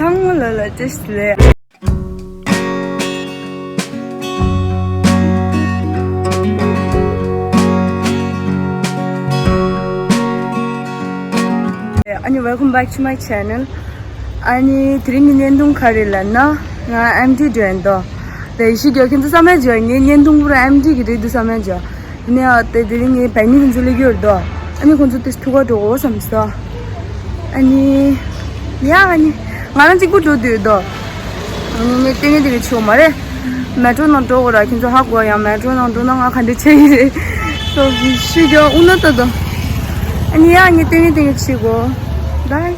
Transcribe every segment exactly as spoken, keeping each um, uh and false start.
ཨང་ལ་ལ་བཀྲ་ཤིས་བདེ་ལེགས། ཨ་ནི། welcome back to my channel. ཨ་ནི་དེ་རིང་གི་བརྙན་ཐུང་ག་རེ་ལབ་ན། ང་ཨེམ་ཌི་འགྲོ་ཡིན་དོ། དེ་ཡེ་ཤེས་རྒྱལ་ཁྱེད་ཚོ་བསམ་ཡས་བྱོས། ངའི་བརྙན་ཐུང་པུ་ར་ཨེམ་ཌི་གི་རེད་འདུག་བསམ་ཡས་བྱོས། ཡིན་ནའི་ཨ་དེ་དེ་རིང་ངའི་བལ་ནི་དེ་ཚོ་སླེབས་ཀྱི་ཡོད་དོ། ཨ་ནི་ཁོང་ཚོ་དེ་ཐུག་ག་འགྲོ་དགོས་བསམ་སོང་། ཨ་ནི། ཡ་ཨ་ནི། ང་རང་གཅིག་པུ་འགྲོ་འདོད་དོ། ཨ་ནི་ངས་ལྟས་ངན་དེ་ག་ཆོག་མ་རེད། མེ་ཊོ་ནང་འགྲོ་དགོས་ར། ཁྱེད་ཚོ་ཧ་གོ་ཡང་མེ་ཊོ་ནང་འགྲོ་ན་ང་ག་འདྲ་བྱེད་ཀྱི་རེད། སོ་ཤི་རྒྱག་ཨུ་ན་ཏ་དོ། ཨ་ནི་ཡ་ངས་ལྟས་ངན་དེ་ག་བྱེད་དགོས། བཱའི།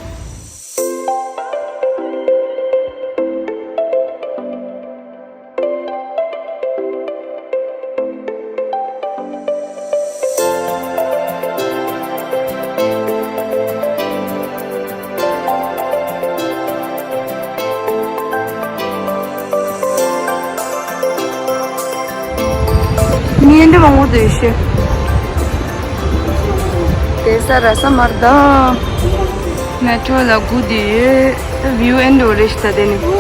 ཉིན་འདི་མང་པོ་འདུག་ཤི། དེ་ས་ར་ས་མར་ད། མེ་ཊོ་ལ་སྒུག་བསྡད་ཡོད། ད་བིའུ་ཨེན་འགྲོ་རེད་ཤི་ད་དེ་ནི། དེ་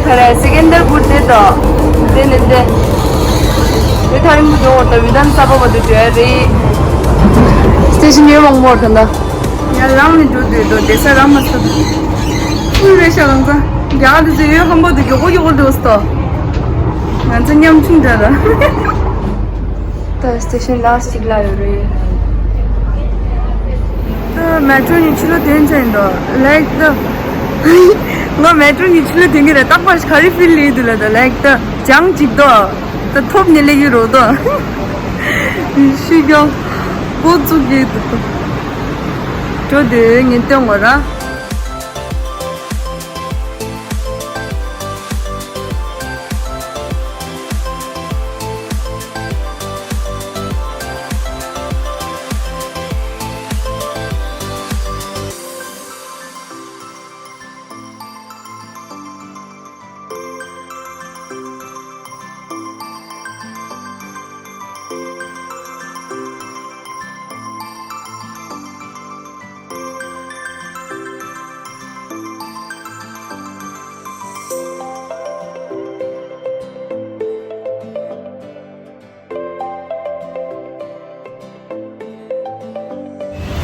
ག་རེ་སེ་ཀན་དར་པུར་དེ་དང་། དེ་ནི་དེ། དེ་ཐ་རིང་པོ་འགྲོ་བར་དང་བི་དྷན་ས་བྷ་བར་དུ་འགྲོ་ཡ་རེད། སི་ཊེ་ཤན་ཡོད་མང་པོ་བར་དང་ད། ཡ་རང་ནས་འགྲོ་འདོད་དོ། བསྡད་ས་རང་མ་ཐོབ། ཕུལ་རེད་ཤག་ལང་ཚང་། རྒྱ་གར་དེ་ཚོ་ཡོད་ཧམ་པ་དུ་མགྱོགས་པོ་མགྱོགས་པོ་འགྲོ་སྟོ། ང་ཚོ་ཉམ་ཆུང་འདྲ་ལ། ད་སི་ཊེ་ཤན་ལ་སི་ཊི་གཅིག་ལ་ཡོད་རེད། ད་མེ་ཊོ་ནི་ཕྱི་ལོགས་ཐོན་ཚར་ཡིན་དོ། ལེགས་ད། ང་མེ་ཊོ་ནི་ཕྱི་ལོགས་ཐོན་གྱི་རེད། རྟག་པར་ག་རེ་ཕིལ་ལི་འདུག་ལ་ད། ལེགས་ད། ཅང་གཅིག་དོ། ད་ཐོབ་ནས་སླེབས་ཀྱི་རོ་དོ། ཤི་རྒྱག་པོ་བཙུགས་ཀྱི་འདུག་དོ། འགྲོ་དེ་ངས་སྟོན་དགོས་ར།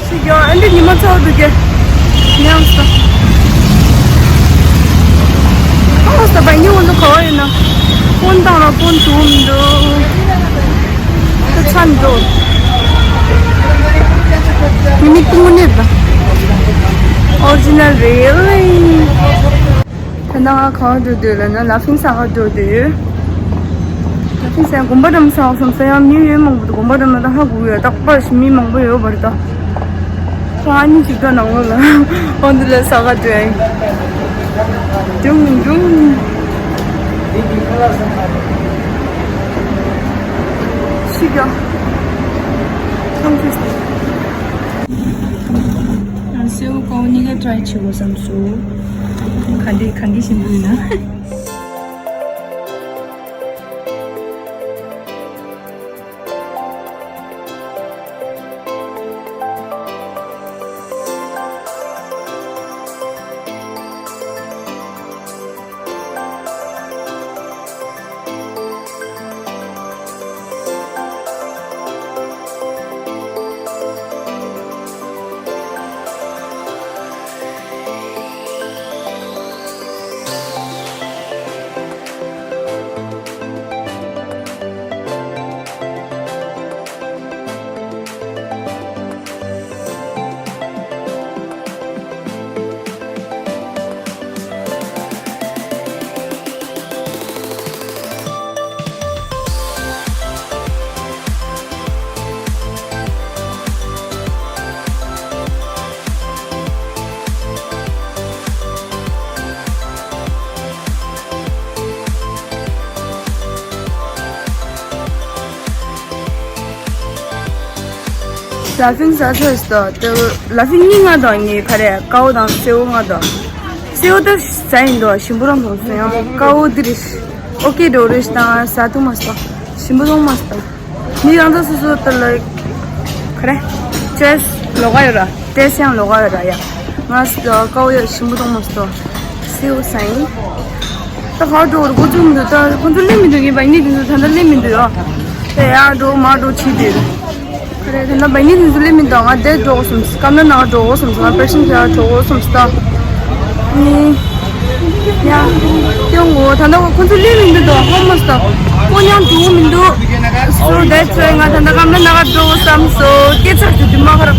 ཤི་རྒྱག་ཨ་འདི་ཉི་མ་ཚ་བོ་འདུག་གེ། ཉམས་སོ། ཨོ་ས་བ་ཉི་འོ་འདུག་ག་བ་ཡིན་ན། ཕོན་བཏང་ལ་ཕོན་བྱུང་མི་འདུག་ད་ཚ་འགྲོ། མི་མིག་ཏུ་མུ་ནེ་ད། ཨོ་རི་ཇི་ནལ་རེད། ད་ནང་ང་གང་འགྲོ་འདོད་ལབ་ན་ལ་ཕིང་ས་ག་འགྲོ་འདོད་ཡོད། ལ་ཕིང་ས་དགོན་པ་འགྲམ་ས་བསམ་ས་ཡང་མི་ཡོད་མང་པོ་འདུག་དགོན་པ་འགྲམ་ན་ད་ཧ་གོ་ཡོད། རྟག་པར་ཞིག་མི་མང་པོ་ཡོད་པར་ད། ཁོ་ཨ་ནི་ཅིག་ད་ནང་ལོགས་ལ་འོ་འདི་ལ་ས་ག་འགྲོ་ཡ་ཡིན། འགྲོ་འགྲོ། ཤི་རྒྱག་ཨ་སེའུ་ཀའོ་གཉིས་ཀ་ཊ་རའི་བྱེད་དགོས་བསམ་སོང་། ག་འདྲ་ག་འདྲ་ཞིམ་པོ་ཡིན་ན། ལ་ཕིང་ཟ་ཚོད་ཟ་དོ། ལ་ཕིང་གཉིས་ང་དང་གཉིས་ག་རེ་ཀའོ་དང་སེའུ་ང་དང་། སེའུ་ད་ཟ་ཡིན་དོ། ཞིམ་པོ་རང་མཐོང་སོང་ཡང་ཀའོ་འདི་རེད། ཨོ་ཀེ་འགྲོ་རེད་དང་ཟ་ཐུབ་མ་སོང་། ཞིམ་པོ་མཐོང་མ་སོང་། མི་རང་ཚོ་སོ་སོ་ལྟར་ལ་ག་རེ་ཅོའི་སི་ལོགས་ཀ་ཡོད་ར། ཏེ་སི་ཡང་ལོགས་ཀ་ཡོད་ར་ཡ། ང་ཀའོ་ཡ་ཞིམ་པོ་མཐོང་མ་སོང་། སེའུ་ཟ་ཡིན། ད་ག་འགྲོ་རུ་འགོ་བཙུགས་མི་འདུག་ད་ཁོང་ཚོ་སླེབས་མི་འདུག་ངས་བ་ནི་དེ་ཚོ་ད་ལྟ་སླེབས་མི་འདུག་ཡ། ད་ཡར་འགྲོ་མར་འགྲོ་བྱེད་དུས། ཁ་རེ་ད་ལྟ་བ་ནི་དེ་ཚོ་སླེབས་མི་འདུག་ང་འདིར་འགྲོ་དགོས་བསམ། སྐམ་ན་ནང་འགྲོ་དགོས་བསམ། ང་པེ་ཤན་ཁྱེར་འགྲོ་དགོས་བསམ་ད། ནི། ཡ། སྐྱོ་ངོ་ད་ལྟ་ཁོང་ཚོ་སླེབས་མི་འདུག་ཧོ་མོ་སྟ། ཀོ་ཉང་འགྲོ་མི་འདུག So that's why ང་ད་ལྟ་སྐམ་ན་ནང་འགྲོ་དགོས་བསམ་སོ་སྐད་ཆ་དུ་དུ་མ་ཁར།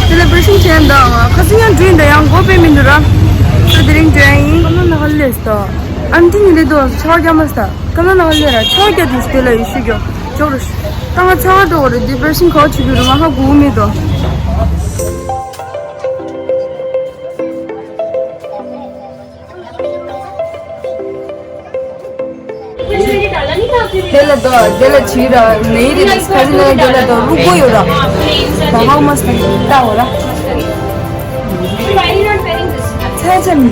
དེ་ལ་པེ་ཤན་ཁྱེར་འདུག་ང་ཁ་སང་ཡང་འགྲོ་ཡིན་ད་ཡང་སྒོ་ཕྱེ་མི་འདུག་ར། So དེ་རིང་འགྲོ་ཡ་ཡིན། སྐམ་ན་ནང་སླེབས་སོང་། ཨན་ཏི་ནི་ལེ་དོ་ཆར་རྒྱག་མ་སྟ། ཀ་ན་ན་ལེ་ར་ཆར་རྒྱག་དུས་དེ་ལ་ཡོད་ཤུགས་ཀྱང་ཅོག་རུ་ཤི། ད་ང་ཚ་བ་འགྲོ་གི་རེད། དེ་པེ་ཤན་ཁོ་ཆུ་གི་རུ་ང་ཧ་གོ་མེད་དོ། དེ་ལ་དོ་དེ་ལ་ཆི་ར་ནེ་རི་ལ་སི་ཁ་རི་ན་དེ་ལ་དོ་རུ་གོ་ཡོད་ར། ད་ཧ་མ་སྟ་ད་འོ་ར། ཚ་ཅམ།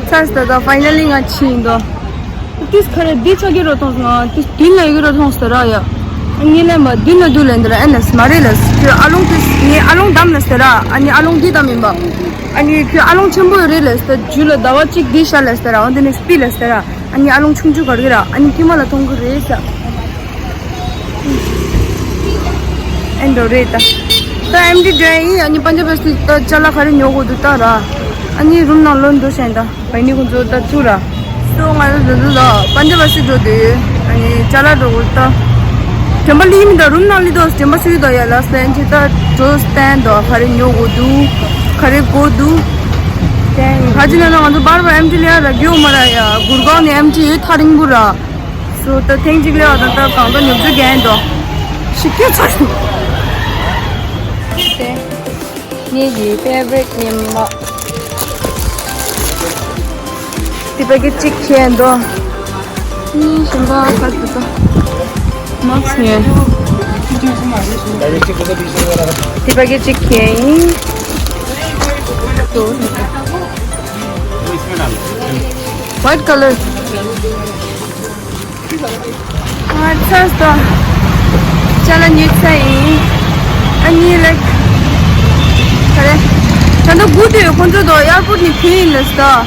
ཚར་སོང་ད། ཕའི་ནལ་ལི་ང་ཕྱིན་འདུག་ཏིས་ཁ་རེ་འདི་ཆ་གི་རོ་མཐོང་སོང་། ང་ཏིས་མདུན་ལ་ཡོད་གི་རོ་མཐོང་སོང་ར་ཡ། ངས་ལན་པ་མདུན་ལ་འདུག་ལན་འདི་ར་ཨེ་ནས་མ་རེད་ལ། ཁྱོད་ཨ་ལོང་ཏིས་ངས་ཨ་ལོང་བདམས་ལ་ཟེར་ར། ཨ་ནི་ཨ་ལོང་འདི་བདམས་ཡིན་པ། ཨ་ནི་ཁྱོད་ཨ་ལོང་ཆེན་པོ་ཡོད་རེད་ལ་ཟེར། རྒྱུ་ལ་ཟླ་བ་གཅིག་འདི་ཤར་ལ་ཟེར་ར། འོན་ཏེ་ནས་སྤི་ལ་ཟེར་ར། ཨ་ནི་ཨ་ལོང་ཆུང་ཆུང་ག་རེ་ར། ཨ་ནི་ཐི་མ་ལ་མཐོང་གི་རེད་ཟེར། ཨེ་འགྲོ་རེད་ད། ད་ཨེམ་ཊི་འདྲ་ཡིན། ཨ་ནི་པན་ཇ་བ་སི་ད་ཅ་ལག་ག་རེ་ཉོ་དགོས་འདུག་ལྟ་ར། ཨ་ནི་རུམ་ནང་ལོན་འགྲོ་ཤེས་ད། བའི་ནི་ཁོང་ཚོ་ད་ཚུར་ར། སོ་ང་ཚོ་འདི་ཚོ་ད་པན་ཇ་བ་སི་འགྲོ་དུས་ཨ་ནི་ཅ་ལག་འགྲོ་དགོས་ད། དྲན་པ་ལི་མི་ད་རུམ་ནང་ལི་དོ་དྲན་པ་སུ་ཡི་ད་ཡ་ལ་སེན་ཅི་ད་འགྲོ་སྟན་དོ་ག་རེ་ཉོ་དགོས་འདུག་ག་རེ་དགོས་འདུག་དེ་ཁ་ཅིག་ན་ང་ཚོ་བར་བར་ཨེམ་ཊི་ལ་ཡ་ར་རྒྱུ་མ་ར་ཡ། གུར་གང་ནས་ཨེམ་ཊི་ཡོད་ཐག་རིང་པོ་ར། སོ་ད་ཐེངས་གཅིག་ལས་བ་ད་ད་གང་ད་ཉོ་རྒྱུ་རྒྱན་དོ། ཞིག་སྐད་ཆ་ཞིག་དེ་ངེད་ཀྱི་ཕེ་བ་རིཊ་ནི་མ། དེ་པ་ཀེ་ཊི་གཅིག་ཁྱེར་འདུག་གཉིས་གཞན་པ་ཁ་ཐུག་ད་མག་ཁྱེར། དེ་པ་ཀེ་ཊི་གཅིག་ཁྱེར་ཡིན། White color. ང་ཚོ་ད་ཅ་ལག་ཉོས་ཚར་ཡིན། ཨ་ནི་ལེགས། ག་རེ། ད་ལྟ་སྒུག་དུས་ཁོང་ཚོ་དོ་ཨེར་པོར་ཊི་ནས་ཕེབས་ཡིན་ལབ་སོང་།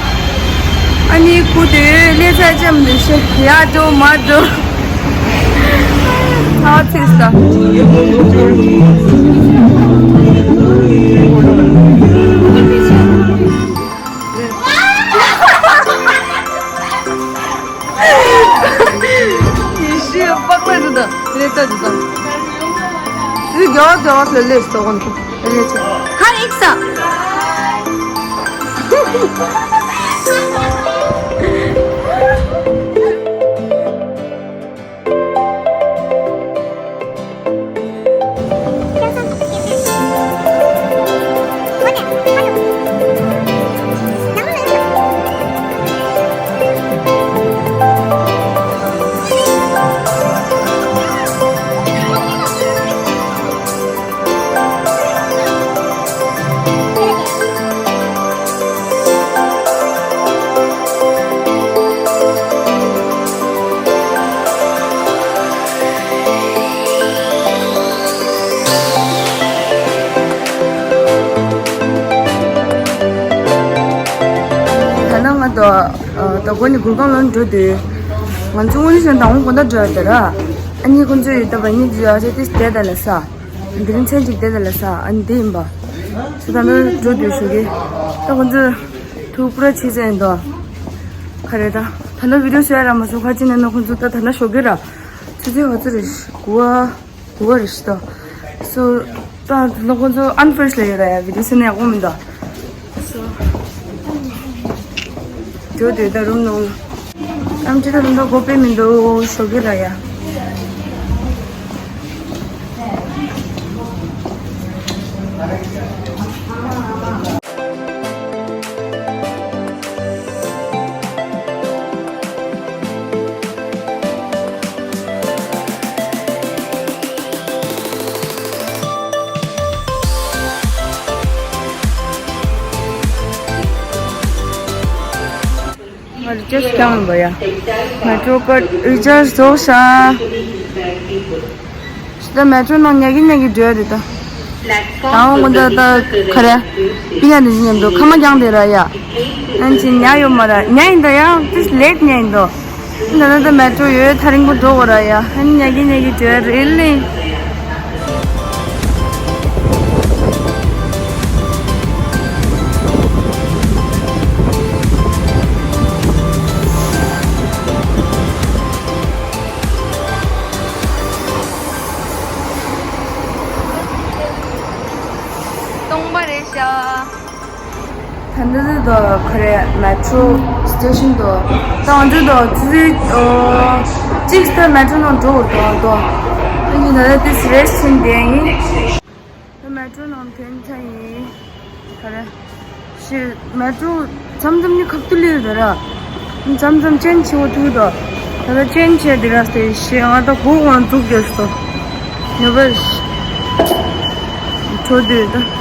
ཨ་ནི་སྒུག་དུས་སླེབས་ཚར་ཅམ་འདུག་ཤེས་ཡ་འགྲོ་མ་འགྲོ། ཚ་བ་ཚིག་སོང་། ཡེ་ཤེས་པགས་པ་འདི་དང་རེད་ད་འདི་དང་། འདི་རྒྱ་བ་རྒྱ་བ་ལ་ལས་སོ་གོན་ཏུ་རེད་ཆེ། ཁ་ཨིག་ས། ད་ནང་ང་དང་ད་གོ་ནི་གུར་ཁང་ལོན་འགྲོ་དུས། ང་ཚོ་དངོས་གནས་བྱས་ན་དང་པོ་དགོང་དག་འགྲོ་ཡ་དེ་ར། ཨ་ནི་ཁོང་ཚོ་ཡོད་ད་བ་ཉིད་ཀྱི་ཨ་ཅེ་ཏིས་བསྡད་ད་ལ་ས། འདི་རིང་མཚན་གཅིག་བསྡད་ད་ལ་ས། ཨ་ནི་འདི་ཡིན་པ། སུ་ད་ནོ་འགྲོ་དུས་ཞུ་གི། ད་ཁོང་ཚོ་ཐུག་པུ་ར་ཆི་ཟེར་འདུག་ག་རེ་ད། ད་ནི་བི་ཌིའོ་བཟོ་ཡ་ར་མ་བཟོ་ཁ་ཅིག་ནས་ནི་ཁོང་ཚོ་ད་ད་ནི་ཞོགས་ཀས་ར། ཆུ་ཚོད་ཧ་ཚོད་རེད། དགུ་པ། དགུ་པ་རེད་ཤི་ད། སོ། ད་ད་ནི་ཁོང་ཚོ་ཨན་ཕེ་རེ་ཤི་ལ་ཡོད་ར་ཡ། བི་ཌིའོ་བཟོ་ན་ཡག་པོ་མི་འདུག་སོ། འགྲོ་དུས་ད་རུམ་ནང་། ཨམ་ཅི་ད་ལུང་ད་གོ་པེ་མི་འདུག་ཞོགས་ཀས་ར་ཡ། ང་རི་ཅར་ཇི་རྐྱང་ཡིན་པ་ཡ། མེ་ཊོ་ཀར་རི་ཅར་ཇི་རྫོགས་ཤག་ད་མེ་ཊོ་ནང་ཉལ་གིན་ཉལ་གིན་འགྲོ་ཡ་རེད་ད། ད་འོང་གོ་ད་ད་ག་རེ། པི་ཡ་ནི་མཉམ་དུ་ཁ་མ་རྐྱང་དེ་ར་ཡ། ཨན་ཅི་ཉལ་ཡོད་མ་ར། ཉལ་ཡིན་ད་ཡ། ཏིས་ལེཊ་ཉལ་ཡིན་ད། ད་ད་ད་མེ་ཊོ་ཡོད་ཐག་རིང་པོ་འགྲོ་དགོས་ར་ཡ། ཨན་ཉལ་གིན་ཉལ་གིན་འགྲོ་ཡ་རེད་ལེ། སྟོང་པ་རེད་ཤག་ད་འདི་འདི་དོ་ག་རེ་མེ་ཊོ་སི་ཊེ་ཤན་དོ། ད་འོན་ཏེ་དོ་ཙི་ཙི་ཨོ། གཅིག་ད་མེ་ཊོ་ནང་འགྲོ་དགོས་དོ་དོ། ཨ་ནི་ད་ལྟ་དེ་རེ་སི་ཊི་བྱེད་བསྡད་ཡིན། ད་མེ་ཊོ་ནང་ཐོན་ཚར་ཡིན། ག་རེ། ཤི། མེ་ཊོ་མཚམས་མཚམས་ནི་ཁག་ཏུ་ལུས་དོ་ར། མཚམས་མཚམས་ཅེན་ཇི་བྱེད་དགོས་ཐུག་དོ། ད་ལྟ་ཅེན་ཇི་བྱས་དེ་ར་སྟེ་ཤི་ང་ད་གོ་དབང་འཛུགས་རྒྱུ་སོ། ནོ་བེལ། འགྲོ་དུས་ད།